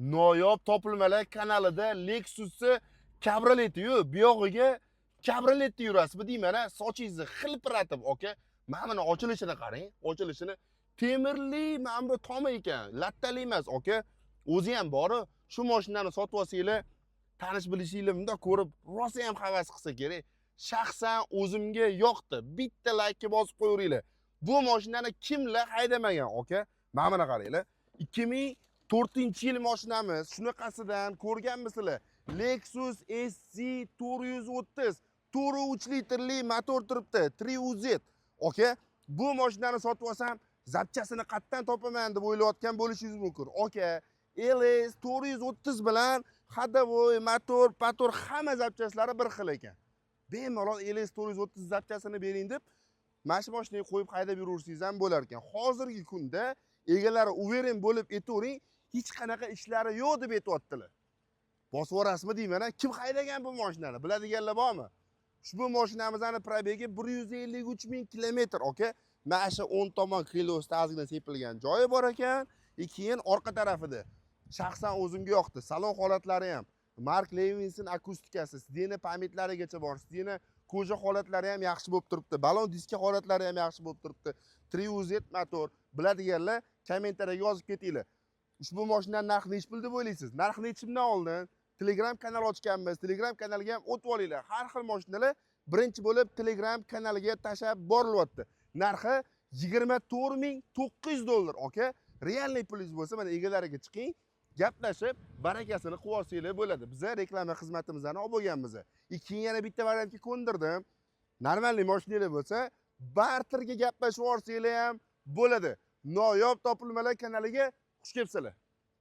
Noyob topilmalar kanalida Lexus'i kabrioleti-yu, bu yog'iga kabrioletda yurasizmi deyman, a, sochingizni xilpiratib, aka. Mana buni ochilishini qarang, ochilishini temirli mana bu tomi ekan, lattali emas, aka. O'zi ham bori shu mashinani sotib olsanglar, tanish bilishinglar bundoq ko'rib rosa ham havas qilsa kerak. Shaxsan o'zimga yoqdi. Bitta laykka bosib qo'yaveringlar. Bu mashinani kimlar haydamagan, aka? Mana buni qaranglar. 2004-yil mashinamiz. Shunaqasidan ko'rganmisizlar? Lexus SC 430, 4.3 litrli motor turibdi, 3UZ. Aka, bu mashinani sotib olsam, запчасть ini qayerdan topaman deb o'ylayotgan bo'lishingiz mumkin. Aka, LS 430 bilan ходовой, motor, pator hamma запчасть lari bir xil ekan. Bemalol LS 430 запчасть ini bering deb mana shu mashinaga qo'yib haydab yuraversangiz ham bo'lar ekan. Hozirgi kunda egalari уверен bo'lib aytavering, hech qanaqa ishlari yo'q deb aytyaptilar. Bosib yuborasizmi deyman, a? Kim haydagan bu mashinani? Biladiganlar bormi? Ushbu mashinamizni пробег i 153 ming kilometr, aka. Mana shu o'ng tomon крыло sida ozgina sepilgan joyi bor ekan. И keyin orqa tarafida shaxsan o'zimga yoqdi. Salon holatlari ham, Mark Levinson akustikasi, сиденье память larigacha bor. Сиденье кожа holatlari ham yaxshi bo'lib turibdi. Balon diska holatlari ham yaxshi bo'lib turibdi. 3UZ motor. Biladiganlar kommentariyaga yozib ketinglar. Ushbu mashinani narxi nechi pul deb o'ylaysiz? Narxini aytishimdan oldin Telegram kanal ochganmiz. Telegram kanaliga ham o'tib olinglar. Har xil mashinalar birinchi bo'lib Telegram kanaliga tashlab borilyapti. Narxi 24 900 dollar, aka. Реальный pulingiz bo'lsa, mana egalariga chiqing, gaplashib, barakasini qilib olsanglar bo'ladi. Biza reklama xizmatimizni olib bo'lganmiz. И keyin yana bitta variantga ko'ndirdim. Нормальный mashinalar bo'lsa, barterga gaplashib olsanglar ham bo'ladi. Noyob topilmalar kanaliga xush kelibsizlar.